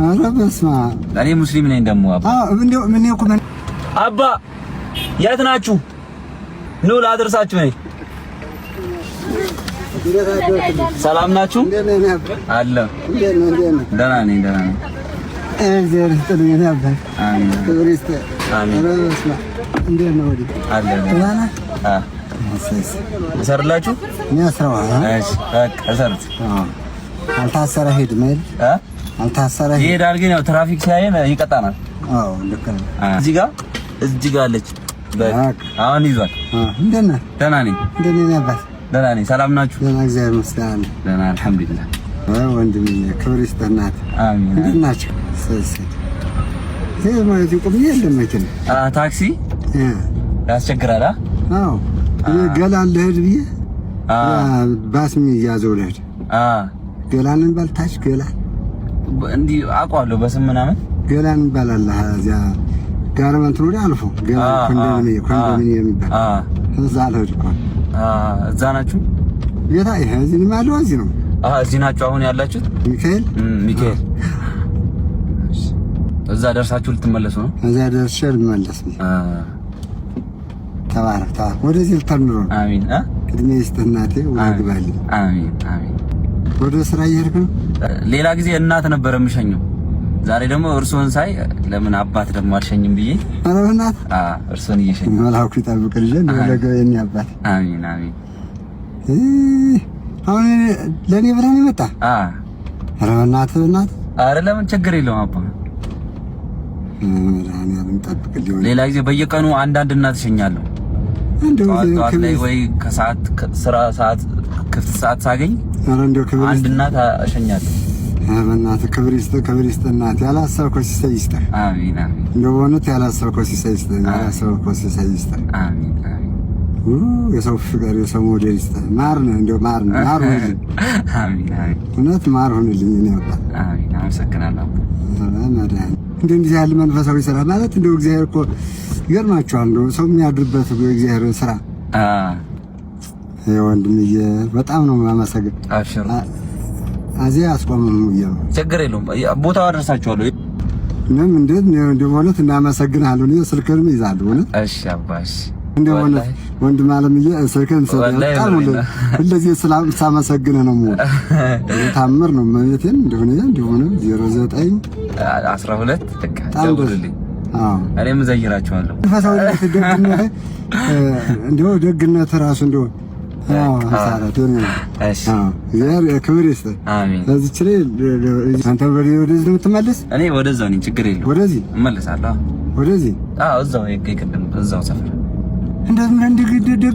ኧረ በስመ አብ። እኔ ሙስሊም ነኝ ደግሞ አባ። አዎ፣ እንደው ምን እኮ አባ የት ናችሁ? ኑ ላድርሳችሁ ነኝ። ሰላም ናችሁ? አለ ደህና ነኝ፣ ደህና ነኝ። እግዚአብሔር ይስጥልኝ። እኔ አባት አሜን፣ ክብር ይስጥህ። አሜን። ኧረ በስመ አብ። እንዴት ነው ወዲህ? አለ ደህና ነህ? አ እሰይ፣ እሰይ። እሰርላችሁ? እኔ አስረዋል። እሺ በቃ እሰሩት። አዎ። አልታሰረ ሂድ መል አ አልታሰረ ሂድ። ይሄዳል፣ ግን ያው ትራፊክ ሲያየን ይቀጣናል። አዎ ልክ ነው። እዚህ ጋር አለች። በቃ አሁን ይዟል። አዎ። እንዴት ነህ? ደህና ነኝ፣ እንዴት ነህ አባት? ደህና ነኝ። ሰላም ናችሁ? ደህና እግዚአብሔር ይመስገን። ደህና አልሐምዱሊላህ። አዎ ወንድሜ ክብር ይስጥህ እናትህ። አሜን። እንዴት ናቸው? እሰይ፣ እሰይ። ይሄ ማለት ይቆም የለም መኪና። አ ታክሲ ያስቸግራል። አ አዎ ገላን ልሂድ ብዬ አ ባስ የሚያዘው ልሂድ አ ገላንን ባልታች ገላን እንዲህ አውቀዋለሁ በስም ምናምን ገላን ይባላል። እዚያ ጋርመንት ወዲያ አልፎ ገላን ኮንዶሚኒየም የሚባል እዛ ልሂድ እኮ። እዛ ናችሁ? ጌታ ይሄ እዚህ ነው ያለው፣ እዚህ ነው። እዚህ ናችሁ አሁን ያላችሁት? ሚካኤል ሚካኤል። እዛ ደርሳችሁ ልትመለሱ ነው? እዛ ደርሼ ልመለስ ነው። ተባረክ ተባረክ። ወደዚህ ልተምሮ ነው። አሚን። እድሜ ይስጥህ እናቴ። ወግባልኝ። አሚን አሚን። ወደ ስራ እየሄድክ ነው? ሌላ ጊዜ እናት ነበር የምሸኘው። ዛሬ ደግሞ እርሶን ሳይ ለምን አባት ደግሞ አልሸኝም ብዬ። ኧረ በእናትህ እርሶን እየሸኘሁ። መልአኩ ይጠብቅልህ። እንደው ለገ የኔ አባት። አሚን አሚን። አሁን ለእኔ ብለህ ነው የመጣህ? ኧረ በእናትህ በእናትህ። ኧረ ለምን ችግር የለውም አባ። መድኃኒዓለም ይጠብቅልህ። ሌላ ጊዜ በየቀኑ አንዳንድ እናት እሸኛለሁ። ጠዋት ጠዋት ላይ ወይ ከሰዓት ስራ ሰዓት ክፍት ሰዓት ሳገኝ አንድ እናት እሸኛለሁ። በእናትህ ክብር ይስጥህ፣ ክብር ይስጥህ እናትህ። ያላሰብከው ሲሳይ ይስጥህ። አሜን አሜን። እንደው በእውነት ያላሰብከው ሲሳይ ይስጥህ። ያላሰብከው ሲሳይ ይስጥህ። አሜን አሜን። የሰው ፍቅር የሰው መውደድ ይስጥህ። ማር ነህ፣ እንደው ማር ነህ፣ ማር ሁንልኝ። አሜን አሜን። እውነት ማር ሁንልኝ። እኔ አባት አሜን። አመሰግናለሁ። መድኃኒዓለም እንደው እንዲህ ያለ መንፈሳዊ ስራ ማለት እንደው እግዚአብሔር እኮ ይገርማችኋል። እንደው ሰው የሚያድርበት የእግዚአብሔር ስራ። ወንድምዬ በጣም ነው የማመሰግን። አብሽር። እዚያ አስቆምም ነው። ችግር የለውም፣ ቦታው አደርሳችኋለሁ። እኔም እንዴት እንደው በእውነት እናመሰግናለሁ። እኔ ስልክህንም እይዛለሁ። እውነት እሺ አባሽ እንደው በእውነት ወንድም አለምዬ ስልክህን በጣም ሁልጊዜ ሳመሰግንህ ነው የምውል። ታምር ነው መቤቴን እንደሆነ እንደሆነ 09 12 በቃ ደውልልኝ። አዎ እኔም እዘይራችኋለሁ። መንፈሳዊነት ደግነት እንደው ደግነት ራሱ እንደው ክብር ይስጥህ። በዚች ላይ አንተ ወደዚህ ነው የምትመለስ? እኔ ወደዛው ነኝ፣ ችግር የለውም። ወደዚህ እመለሳለሁ። ወደዚህ? አዎ እዛው የቅድም እዛው ሰፈር። እንደት ምን ደግ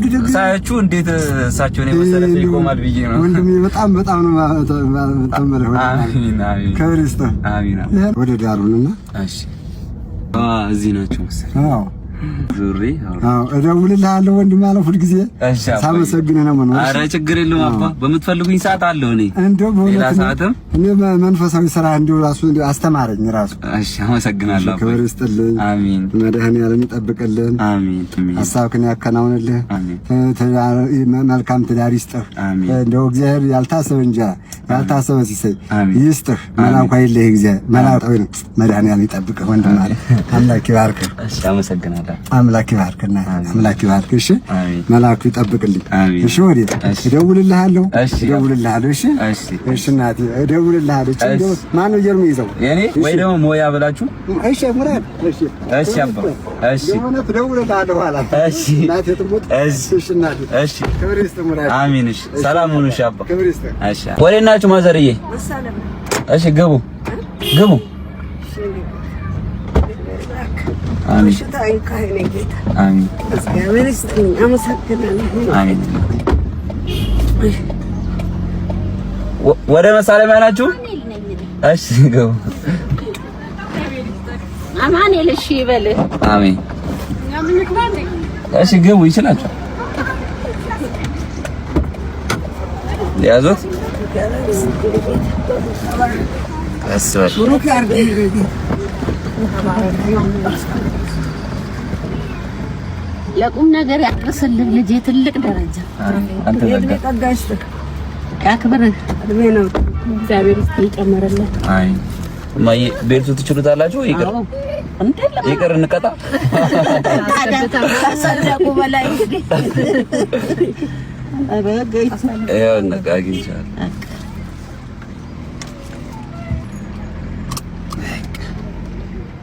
ደግ ሳያችሁ እንዴት እሳቸውን የመሰለ ሰው ይቆማል ብዬ ነው። ወንድሜ በጣም በጣም ነው የምትመለስ። አሜን አሜን። ክብር ይስጥህ። አሜን። ወደ ዳሩንና እሺ እዚህ ናቸው መሰለኝ። አዎ ዙሪ። አዎ እደውልልሃለሁ ወንድም አለ ሁልጊዜ ሳመሰግንህ ነው የምኖር። ኧረ ችግር የለውም አባ፣ በምትፈልጉኝ ሰዓት አለሁ እኔ። እንደው ሌላ ሰዓትም እኔ መንፈሳዊ ስራ እንደው ራሱ አስተማረኝ ራሱ። እሺ አመሰግናለሁ አባ። ክብር ይስጥልኝ። አሜን። መድኃኒዓለም ይጠብቅልን። አሜን። ሀሳብህን ያከናውንልህ። አሜን። መልካም ትዳር ይስጥህ። አሜን። እንደው እግዚአብሔር ያልታሰበ እንጀራ ያልታሰበ ሲሳይ ይስጥህ። አሜን። መልአኩ አይለይህ። እግዚአብሔር መልአኩ መድኃኒዓለም ይጠብቅህ ወንድም አለ። አምላክ ይባርክህ። እሺ አመሰግናለሁ። አምላክ ይባርክህ እና አምላክ ይባርክህ። እሺ መልአኩ ይጠብቅልኝ። እሺ ወዴት እደውልልሃለሁ፣ እደውልልሃለሁ። እሺ እሺ እናቴ እደውልልሃለሁ። እሺ ማነው እየርሙ ይዘው የኔ ወይ ደግሞ ሞያ ብላችሁ። እሺ ሙራድ። እሺ እሺ አባ እሺ እደውልልሃለሁ ኋላ። እሺ እናቴ ትሙት። እሺ እናቴ። እሺ ክብር ይስጥህ ሙራድ። አሜን። እሺ ሰላም ሁኑ። እሺ አባ ክብር ይስጥህ። እሺ ወዴት ናችሁ ማዘርዬ? እሺ ግቡ ግቡ። አሜን። ወደ መሳለሚያ ናችሁ? እሺ ግቡ። አማኑኤል እሺ ይበልህ። አሜን። እሺ ግቡ። ይችላችሁ ያዙት። ለቁም ነገር ያድርስልህ ልጄ፣ ትልቅ ደረጃ ያክብርህ። እግዚአብሔር ይስጥህ ይጨምርልህ። አሜን። እማዬ belt ኡ ትችሉታላችሁ? ይቅር ይቅር እንቀጣ። ከሰደቁ በላይ እንግዲህ አግኝቻለሁ።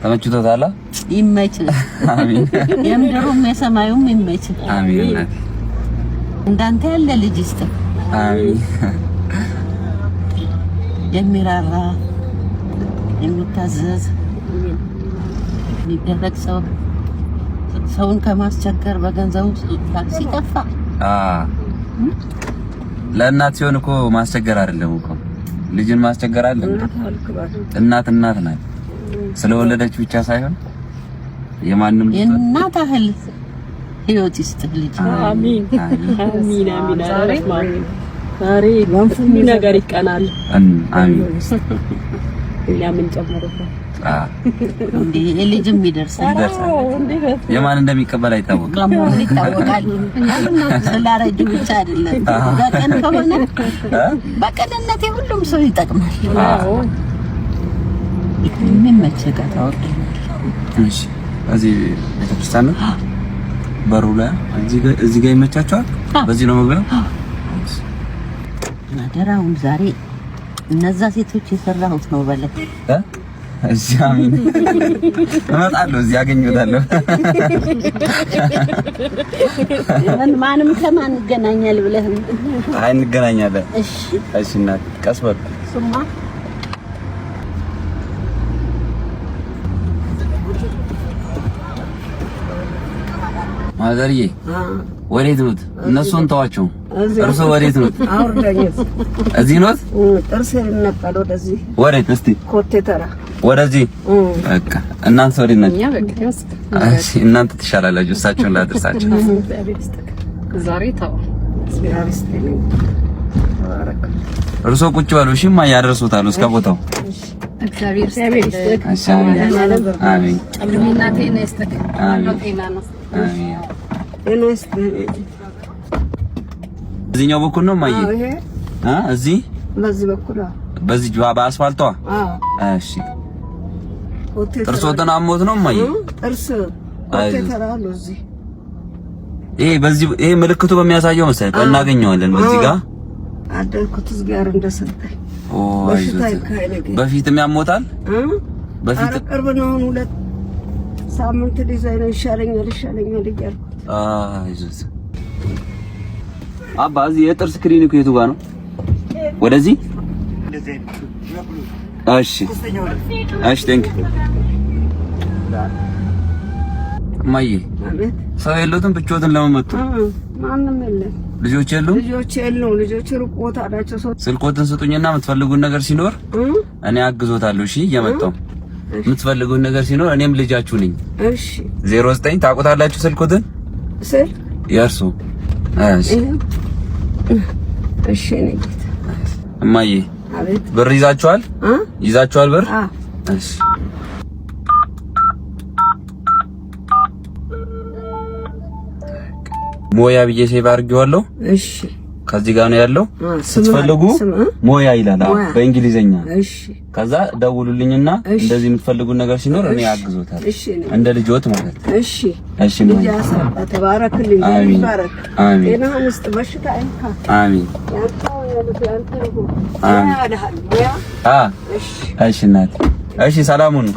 ተመችቶታል? ይመች። አሜን። የምድሩም የሰማዩም ይመች። አሜን። እናቴ እንዳንተ ያለ ልጅ ይስጥ። አሜን። የሚራራ የሚታዘዝ የሚደረግ ሰው ሰውን ከማስቸገር በገንዘቡ ታክሲ ጠፋ። ለእናት ሲሆን እኮ ማስቸገር አይደለም እኮ ልጅን ማስቸገር አለ። እናት እናት ናት። ስለወለደች ብቻ ሳይሆን የማንም የእናት ያህል ህይወት ይስጥህ ልጅ። አሜን አሜን አሜን። ዛሬ ሁሉ ነገር ይቀናል። አሜን። እኛ ምን ጨምርበት እንዴ ልጅም ይደርሳል። የማን እንደሚቀበል አይታወቅም። ይታወቃል። ስላረጁ ብቻ አይደለም። በቀን ከሆነ በቀንነቴ ሁሉም ሰው ይጠቅማል። የሚመች ጋር ታወርደኛለህ። እሺ፣ እዚህ ቤተክርስቲያን ነው በሩ ላይ እዚህ ጋር ይመቻቸዋል። በዚህ ነው መግቢያው። አደራውን ዛሬ እነዛ ሴቶች የሰራሁት ነው በለ። እሺ፣ አሜን። እመጣለሁ፣ እዚህ አገኘታለሁ። ምን ማንም ከማን እንገናኛል ብለህ ነው? አይ እንገናኛለን። እሺ፣ እሺ። እናት ቀስ በል። ስማ ማዘርዬ ወዴት ኖት? እነሱን ተዋቸው። እርሶ ወዴት ኖት? እዚህ ኖት? ጥርሴ ልነቀል ወደዚህ። ወዴት? እስቲ ኮቴ ተራ ወደዚህ። በቃ እናንተ ወዴት ናችሁ? እሺ እናንተ ትሻላላችሁ። እሳቸውን ላድርሳቸው። ዛሬ ተው። እርሶ ቁጭ በሉ። እሺ እማዬ ያደርሱታል እስከ ቦታው። እግዚአብሔር ይስጥልኝ። አሜን። እድሜና ጤና ይስጥልኝ። ጤና ነው። እዚህኛው በኩል ነው እማዬ? እዚህ በዚህ በኩል በዚህ በአስፋልቷ። እሺ ጥርሶትን አሞት ነው እማዬ? ጥርስ ኮቴ ተራ ነው። እዚህ ይሄ በዚህ ይሄ ምልክቱ በሚያሳየው መሰለኝ እናገኘዋለን። በዚህ ጋር አደርኩት ጋር እንደሰጠኝ። ኦ በፊትም ያሞታል። በፊት ቅርብ ነው። አሁን 2 ሳምንት ዲዛይን ይሻለኛል ይሻለኛል እያልኩት። አይዞት አባ። እዚህ የጥርስ ክሊኒኩ የቱ ጋር ነው? ወደዚህ። እሺ እሺ። thank እማዬ። ሰው የለውትም? ብቻዎትን ለምን መጡ? ማንም የለም። ልጆች የሉም? ልጆች የሉም። ልጆች ሩቅ ቦታ ናቸው። ሰው ስልኮትን ስጡኝና የምትፈልጉን ነገር ሲኖር እኔ አግዞታለሁ። እሺ እየመጣሁ የምትፈልጉን ነገር ሲኖር እኔም ልጃችሁ ነኝ። እሺ 09 ታውቁታላችሁ ስልኮትን? ስልክ የእርሱ። እሺ እሺ። እኔ ጌታ እማዬ። አቤት። ብር ይዛችኋል? ይዛችኋል ብር? እሺ ሞያ ብዬ save አድርጌዋለሁ። እሺ ከዚህ ጋር ነው ያለው። ስትፈልጉ ሞያ ይላል በእንግሊዘኛ። እሺ ከዛ ደውሉልኝና እንደዚህ የምትፈልጉት ነገር ሲኖር እኔ አግዞታለሁ። እንደ ልጆት ማለት። እሺ እሺ። ሞያ ተባረክልኝ። አሜን። አሜን። ጤናህን ይስጥ፣ በሽታ አይንካ። አሜን። አሜን። እሺ እናቴ። እሺ ሰላሙን